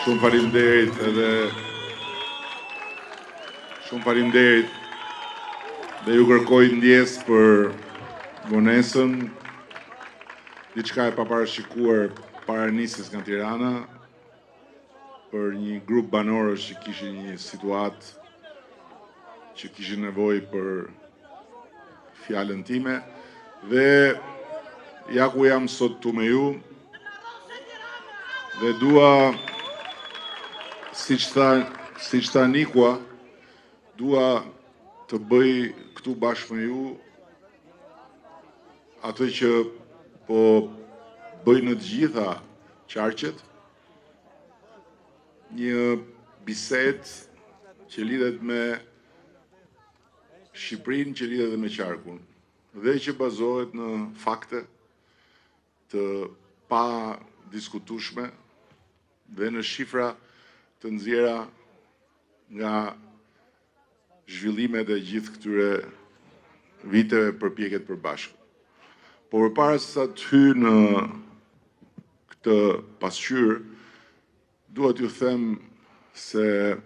Shumë faleminderit edhe shumë faleminderit dhe ju kërkoj ndjesë për vonesën, diçka e paparashikuar para nisjes nga Tirana për një grup banorësh që kishin një situatë që kishin nevojë për fjalën time dhe ja ku jam sot këtu me ju dhe dua siç tha siç tha Nikua dua të bëj këtu bashkë me ju atë që po bëj në të gjitha qarqet një bisedë që lidhet me Shqipërinë që lidhet edhe me qarkun dhe që bazohet në fakte të padiskutueshme dhe në shifra të nxjerra nga zhvillimet e gjithë këtyre viteve përpjekje të përbashkëta. Por përpara se sa të hyj në këtë pasqyrë, dua t'ju them se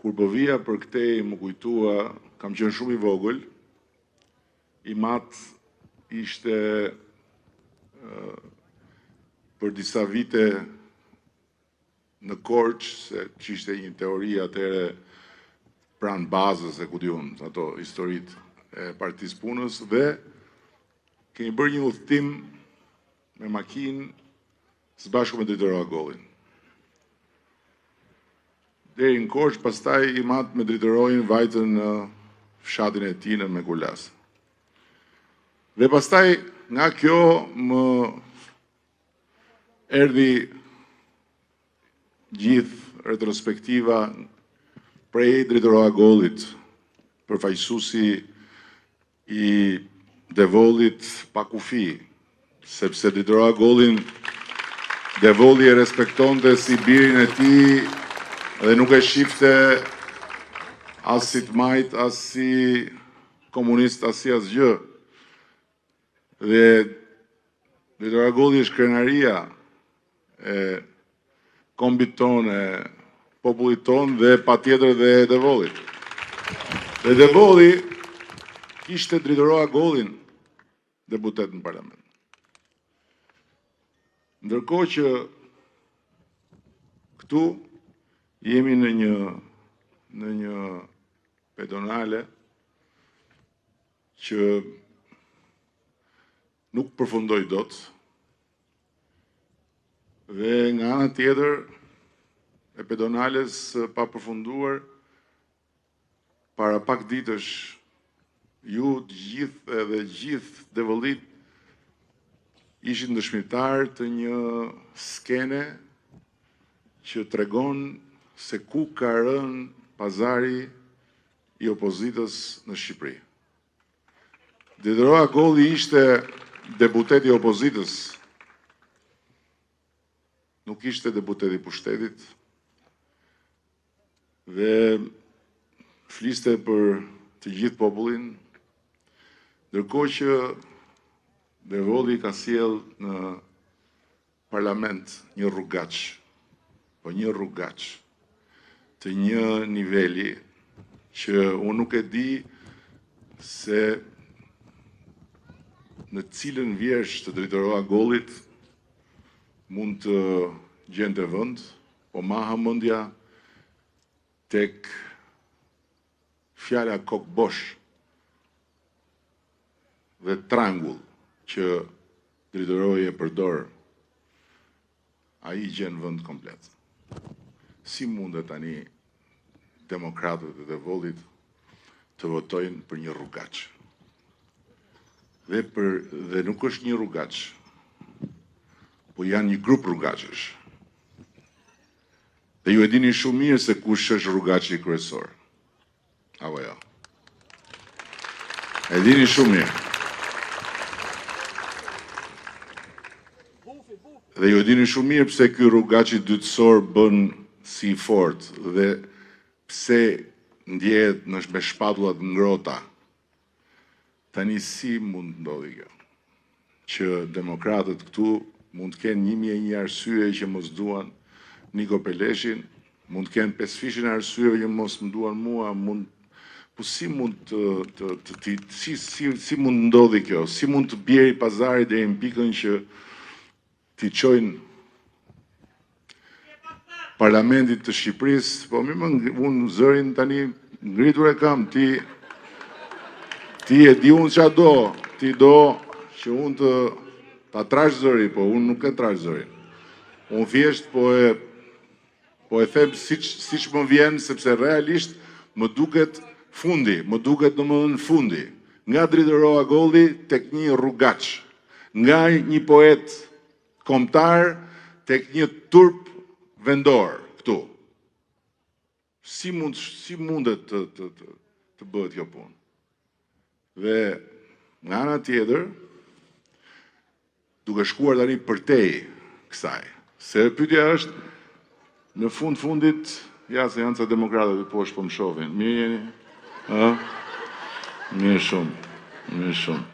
Kur po vija për këtej m'u kujtua, kam qenë shumë i vogël, im atë ishte për disa vite në Korçë, se ç'ishte një teori atëherë pranë bazës e ku di unë, ato historitë e Partisë Punës dhe kemi bërë një udhëtim me makinë së bashku me Dritëro Agollin. Deri në Korçë, pastaj im atë me Dritëroin vajtën në fshatin e tij në Mekulas. Dhe pastaj nga kjo më erdhi gjithë retrospektiva prej Dritëro Agollit, përfaqësuesi i Devollit pa kufi, sepse Dritëro Agollin Devolli e respektonte si birin e tij dhe nuk e shifte as si të majtë, as si komunist, as si asgjë. Dhe Dritëro Agolli është krenaria e kombit tonë, e popullit tonë dhe patjetër dhe e Devollit. Dhe Devolli kishte Dritëro Agollin deputet në parlament. Ndërkohë që këtu jemi në një në një pedonale që nuk përfundoi dot Dhe nga ana tjetër e pedonales së papërfunduar para pak ditësh ju të gjithë edhe gjithë devollit ishit dëshmitarë të një skene që tregon se ku ka rënë pazari i opozitës në Shqipëri. Dritëro Agolli ishte deputet i opozitës, nuk ishte deputet i pushtetit dhe fliste për të gjithë popullin, ndërkohë që Devolli ka sjellë në Parlament një rrugaç, po një rrugaç të një niveli që unë nuk e di se në cilën vjershë të Dritëro Agollit mund të gjente vend, po ma ha mendja tek fjala kokëbosh dhe trangull që Dritëroi e përdor, ai gjen vend komplet. Si mundet tani demokratët e Devollit të votojnë për një rrugaç? Dhe për dhe nuk është një rrugaç, po janë një grup rrugaçësh. Dhe ju e dini shumë mirë se kush është rrugaçi kryesor. Apo jo. E dini shumë mirë. Dhe ju e dini shumë mirë pse ky rrugaçi dytësor bën si i fortë dhe pse ndjehet në me shpatullat ngrohta. Tani si mund të ndodhi kjo? Që demokratët këtu mund të kenë 1001 arsye që mos duan. Niko Peleshin, mund të kenë pesëfishin e arsyeve që mos më duan mua, mund po si mund të të të, të si si si mund të ndodhi kjo? Si mund të bjeri pazari deri në pikën që t'i çojnë Parlamentit të Shqipërisë, po mi më unë zërin tani ngritur e kam, ti ti e di unë ça do, ti do që unë të ta trash zërin, po unë nuk e trash zërin. Unë thjesht po e po e them siç siç më vjen sepse realisht më duket fundi, më duket domethënë fundi. Nga Dritëro Agolli tek një rrugaç, nga një poet kombëtar tek një turp vendor këtu. Si mund si mundet të të të, të bëhet kjo punë? Dhe nga ana tjetër, duke shkuar tani përtej kësaj, se pyetja është në fund fundit, ja se janë ca demokratë aty poshtë po më shohin. Mirë jeni? Ë? Mirë shumë. Mirë shumë.